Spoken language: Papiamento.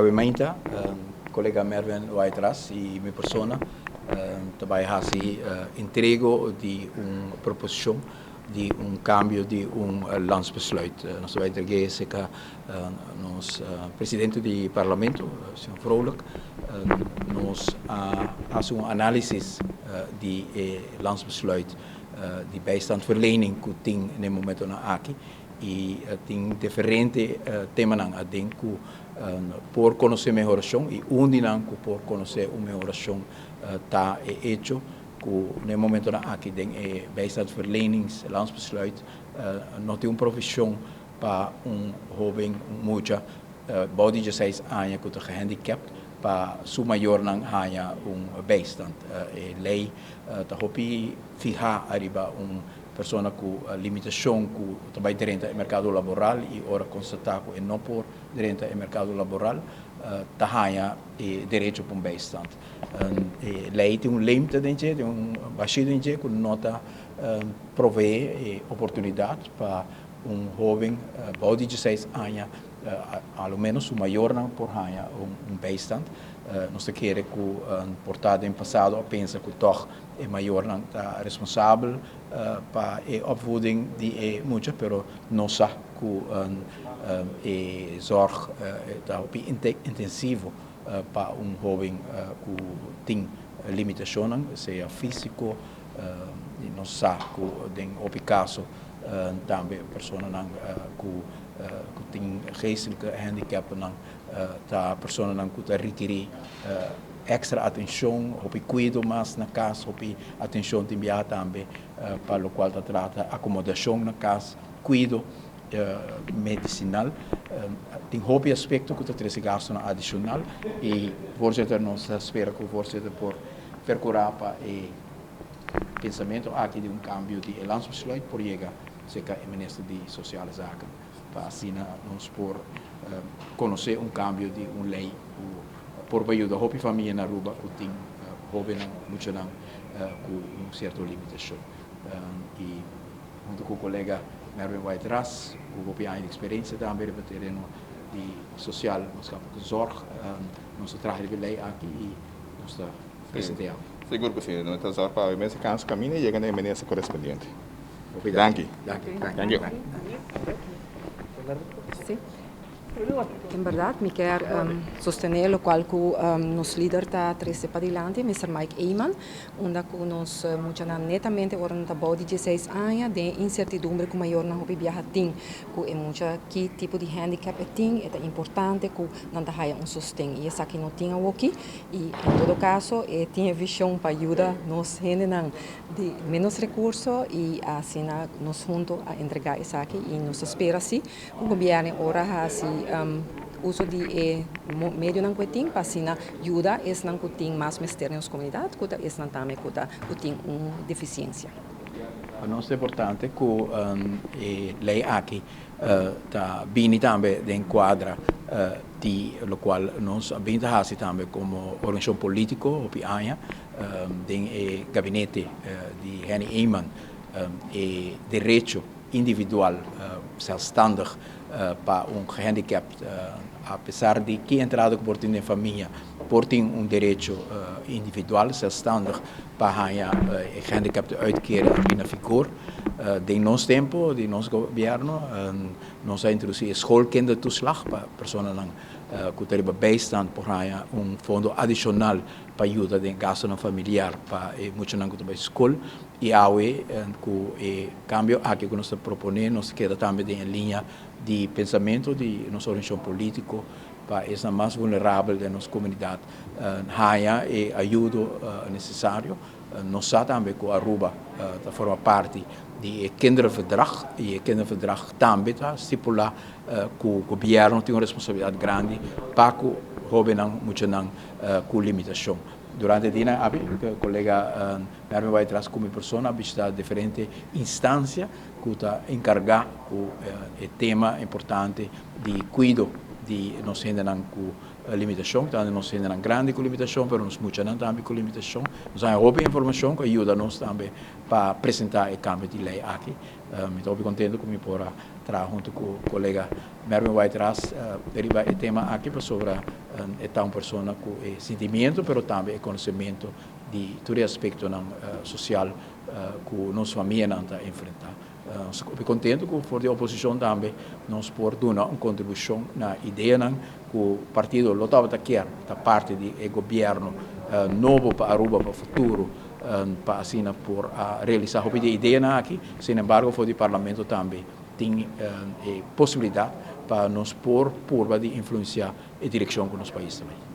Awe mainta, kolega Mervin Wyatt-Ras i mi persona ta bai hasi entrego di un proposishon di un kambio di un landsbesluit. Nos ta bai entreg'é serka nos presidente di parlamento, señor Vrolijk. Nos a hasi un análisis di e landsbesluit di bijstandverlening ku tin na e momentonan aki i tin diferente temanan aden ku por konosé mehorashon i un di nan ku por konosé un mehorashon ta e echo ku na e momentonan aki den e bijstandsverlenings landsbesluit no tin un provishon pa un hoben, un mucha bou di dieseis aña ku ta gehandicapt pa su mayornan haña un bijstand. E lei ta hopi fihá ariba un persona ku limitashon ku ta bai drenta e merkado laboral i ora konstatá ku e no por drenta e merkado laboral ta haña e derecho pa un bijstand. E lei tin un leemte den dje, tin un bashí den dje ku no ta proveé e oportunidat pa un hóben bou di dieseis aña a lo ménos su mayornan por haña un bijstand. Nos ta kere ku por ta den pasado a pensa ku tòg e mayornan ta responsabel pa e opvoeding di e mucha, pero nos sa ku e zorg ta hopi intensivo pa un hóben ku tin limitashonnan, sea físiko, i nos sa ku den hopi kaso tambe personanan ku tin geestelijke handicapnan ta personanan ku ta rekirí èkstra atenshon, hopi kuido mas na kas, hopi atenshon tin biaha tambe pa lokual ta trata akomodashon na kas, kuido medisinal. Tin hopi aspekto ku ta trese gastunan adishonal i voorzitter nos ta spera ku voorzitter por perkurá pa e pensamentu aki di un kambio di e landsbesluit por yega serka e minister di Sosiale Zaken pa asina nos por konosé un kambio di un lei ku por bai yuda hopi famia na Aruba ku tin hóbennan, muchanan ku un sierto limitashon. I huntu ku kolega Mervin Wyatt-Ras ku hopi aña di eksperensia tambe riba tereno di sosial maatschappelijke zorg nos a traha riba e lei aki i nos ta presente awe. Sigur ku si, nos ta zorg pa awe mes e kansa kaminda i yega na e minister korespondiente. Danki. Danki. Danki. Si. En berdad mi kier sostene locual cu nos lider ta trece padilanti, Mister Mike Eman, unda cu nos muchanan netamente ora nan ta bou di dieseis aña den e incertidumbre cu mayornan hopi biaha tin cu e mucha ki tipo di handicap e tin, e ta importante cu nan ta haya un sosten y esaki no tin awoki y en todo caso e tin e vision pa yuda nos hendenan di menos recurso y asina nos hunto a entrega esaki y nos ta spera si Ku gobièrnu ora hasi uso di e medionan ku e tin pa asina yuda esnan ku tin mas mester den nos komunidat ku ta esnan tambe ku ta ku tin un defisiensia. Pa nos ta importante ku e lei aki ta bini tambe den kuadra di lokual nos a bin ta hasi tambe komo organisashon polítiko hopi aña den e gabinete di Henny Eman e derecho individual, zelfstandig, pa un gehandicapt, a pesar di ki entrada ku por tin den famia, por tin un derecho individual, zelfstandig, pa haña e gehandicapte uitkering aki na vigor. Den nos tempo, di nos gobierno, nos a introdusí e schoolkindertoeslag pa personanan ku ta riba bijstand por haña un fondo adishonal pa yuda den gastunan familiar pa e muchanan ku ta bai skol. I awe ku e kambio aki ku nos ta proponé nos ta keda tambe den e liña di pensamentu di nos organisashon polítiko pa esnan mas vulnerabel den nos komunidat haña e ayudo nesesario. Nos sa tambe ku Aruba ta forma parti di e Kinderverdrag i e Kinderverdrag tambe ta stipulá ku gobièrnu tin un responsabilidat grandi pa ku hóbennan, muchanan ku limitashon. Durante e dianan abi, kolega Mervin Wyatt-Ras ku mi persona a bishitá diferente instansia ku ta enkargá ku e tema importante di kuido di nos hendenan ku limitacion, tanto nos hendenan grandi cu limitacion, pero nos muchanan tambe cu limitacion. Nos a hopi informacion cu a yuda nos tambe pa presenta e cambio di ley aki. Mi ta hopi contento cu mi por a traha hunto cu colega Mervin Wyatt-Ras riba e tema aki, pasobra e ta un persona cu e sentimiento, pero tambe e conocemento di tur e aspectonan social cu nos famianan ta enfrenta. Nos ta hopi contento cu for di oposicion tambe nos por duna un contribucion na ideanan cu partido lo tabata kier ta parti di e gobierno nobo pa Aruba pa futuro, pa asina por a realisa hopi di e ideanan aki. Sin embargo, for di parlamento tambe tin e posibilidad pa nos por purba di influencia e direccion cu nos pais ta bay.